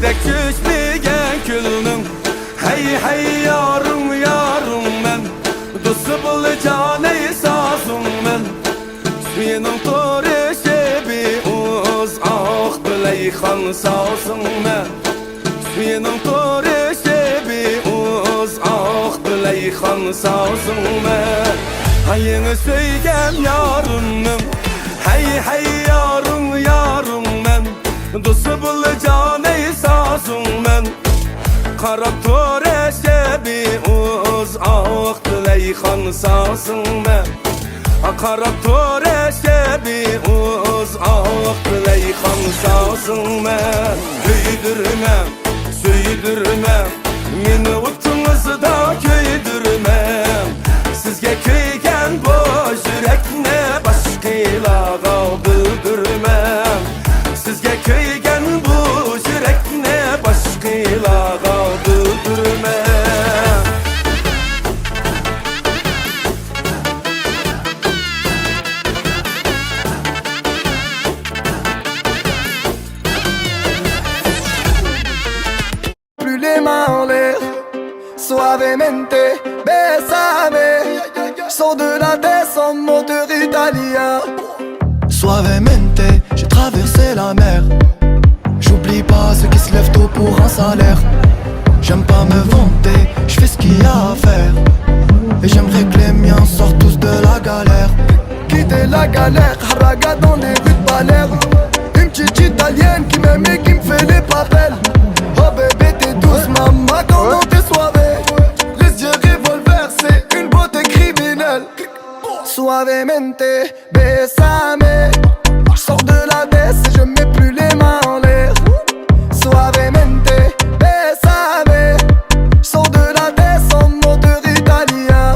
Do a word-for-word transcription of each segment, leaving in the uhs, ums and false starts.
دەك چۆچمىگەن كۈلنىڭ، ھەي، ھەي، يارىڭ، يارىڭ مەن، دوستى بول جانەي سازىڭ مەن. سۈيىنىڭ تورى شېبى ئۇز ئاق بىلەي خان سازىڭ مەن. سۈيىنىڭ تورى شېبى ئۇز ئاق بىلەي خان سازىڭ مەن. ھەي، يېڭى سۆيگەن يارىمنىڭ، ھەي، ھەي، يارىڭ، يارىڭ مەن، دوستى بول جانەي سازىڭ مەن. قاراپ تۇر شېبى ئۇز ئاق بىلەي خان سازىڭ مەن. قاراپ تۇر شېبى ئۇز ئاق بىلەي خان سازىڭ مەن. كۆيدۈرمە، سۆيدۈرمە، مېنى ئوتىڭىزدا كۆيدۈرمە. سىزگە كۆيگەن بۇ يۈرەكنى باشقىلارغا بىلدۈرمە. سىزگە كۆيگەن بۇ يۈرەكنى باشقىلارغا بىلدۈرمە. Plus les mains en l'air, suavemente, bésame. Sors de la baisse en moteur italien. Suavemente, j'ai traversé la mer. J'oublie pas ceux qui se lèvent tôt pour un salaire. J'aime pas me vanter, je fais ce qu'il y a à faire. Et j'aimerais que les miens sortent tous de la galère. Quitter la galère, haraga dans les rues de Palerme. Une petite italienne qui m'aime et qui me fait les papels. Oh bébé, t'es douce, maman, comment t'es suave. Les yeux revolver, c'est une beauté criminelle. Suavemente, bésame. Je sors de la baisse et je mets plus les mains en l'air. Suavemente, bésame. Je sors de la baisse en moteur italien.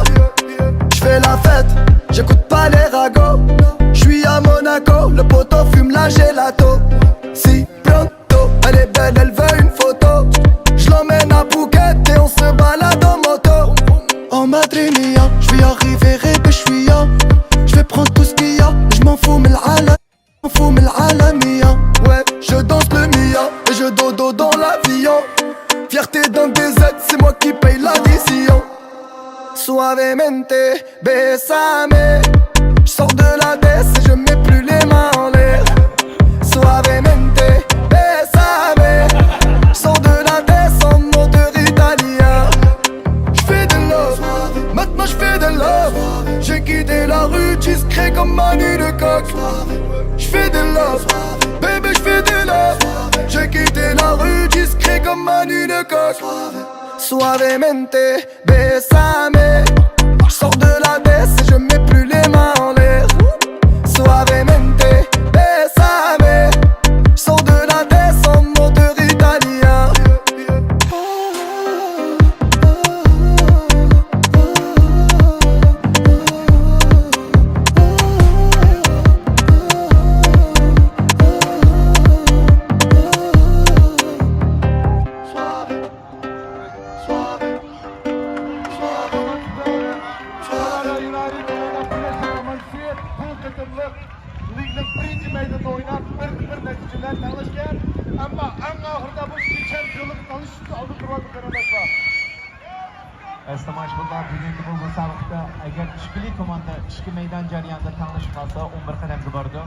Je fais la fête, j'écoute pas les ragots. Je suis à Monaco, le poteau fume la gelato. Si pronto, elle est belle, elle veut une photo. Je l'emmène à Phuket et on se balade en moto. En madre mia, je vais arriver, rêver, je suis là. Je vais prendre tout ce qu'il y a, je m'en fous, mais l'ala, m'en fous, mais l'ala mia. Ouais, je danse le mia et je dodo dans l'avion. Fierté d'un des aides, c'est moi qui paye l'addition. Suavemente, bésame. Je sors de la baisse et je mets plus les mains en l'air. Suavemente, bésame. Je sors de la baisse en moteur italien. Je fais de love, maintenant je fais de love. J'ai quitté la rue discret comme Manu le coq. Je fais de love, bébé, je fais de love. J'ai quitté la rue discret comme Manu le coq. Suavemente, bésame. Je sors de la baisse et je mets plus les mains en l'air. Suavemente, bésame. Je sors de la baisse en moteur italien. بۇ قېتىملىق لىگىنىڭ بىرىنچى مەيدانىدا ئويناپ، بىرگە بىر نەتىجە بىلەن تەڭلەشكەن. ئەمما ئەڭ ئاخىرىدا بۇ چېمپىيونلۇققا تالىشىش ئۈچۈن ئالدىن تۇرۇۋاتىدۇ، قېرىنداشلار. ئەس تاماشىبىن، بۈگۈنكى بۇ مۇسابىقىدە ئەگەر ئىككىلى كوماندا ئىككى مەيدان جەريانىدا تەڭلىشىپ قالسا، ئون بىر قەدەمگە بارىدۇ.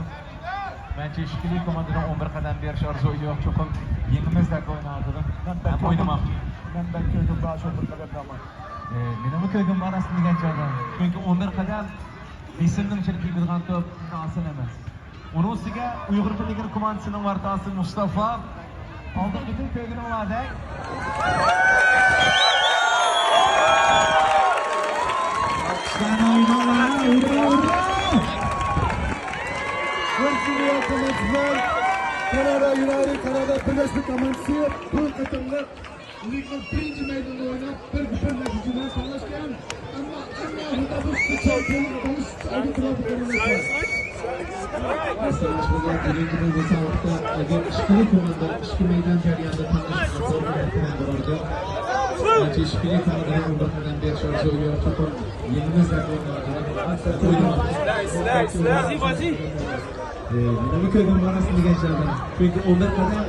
مەنچە ئىككىلى كوماندىنىڭ ئون بىر قەدەم بېرىش ئارزۇيى يوق، چوقۇم يېڭىمىز دەپ ئويناۋاتىدۇ. مەن بەك ھەم كۆڭلۈم، ئوينىماقچى. مەن بەك كۆڭلۈم بار شۇ بىر قەدەمدە ئامان. ئى، مېنىڭمۇ كۆڭلۈم بار ئەسلىدە دېگەن چاغدا. چۈنكى ئون بىر قەدەم ئېسىمنىڭ ئىچىدە كىرمەيدىغان توپ، ئاسان ئەمەس. ئۇنىڭ ئۈستىگە ئۇيغۇر پىلىگىر كوماندىسىنىڭ ۋارتاسى مۇستافا. ئالدىغا كېتىپ كۆرگىنىڭلاردەك. كانادا يۇنايتېد، كانادا بىرلەشمە كوماندىسى بۇ قېتىملىق لىگىنىڭ بىرىنچى مەيدانىدا ئويناپ، بىرگە بىر نەتىجە بىلەن تەڭلەشكەن. ئەمما ئەڭ ئاخىرىدا بۇ چېمپىيونلۇق بولۇش ئالدى تۇرۇپ قېرىنداشلار. بۈگۈنكى بۇ مۇسابىقىدە ئەگەر ئىككىلا كوماندا ئىككى مەيدان جەريانىدا تەڭلىشىپ قالسا، بۇ بىلەن بارىدۇ. ئىككىلا كوماندىغا ئون بىر قەدەم بېرىش ئارزۇيى يوق، چوقۇم يېڭىمىز دەپ ئويناۋاتىدۇ. ئوينىماقچى. ئى، مېنىڭمۇ كۆرگۈم بار ئەسلىدە دېگەن چاغدا. چۈنكى ئون بىر قەدەم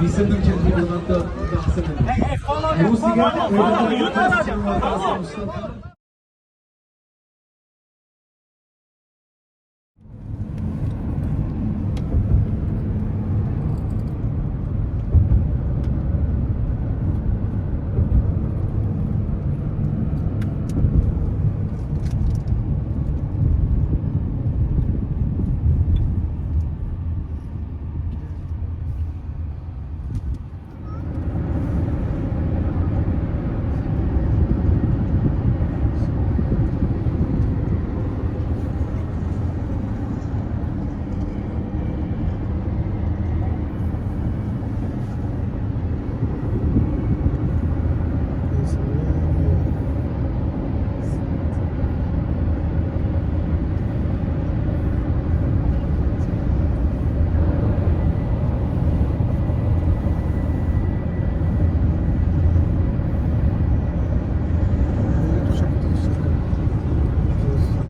مىسىرنىڭ چەمپىيونى بولغاندا، روسىيە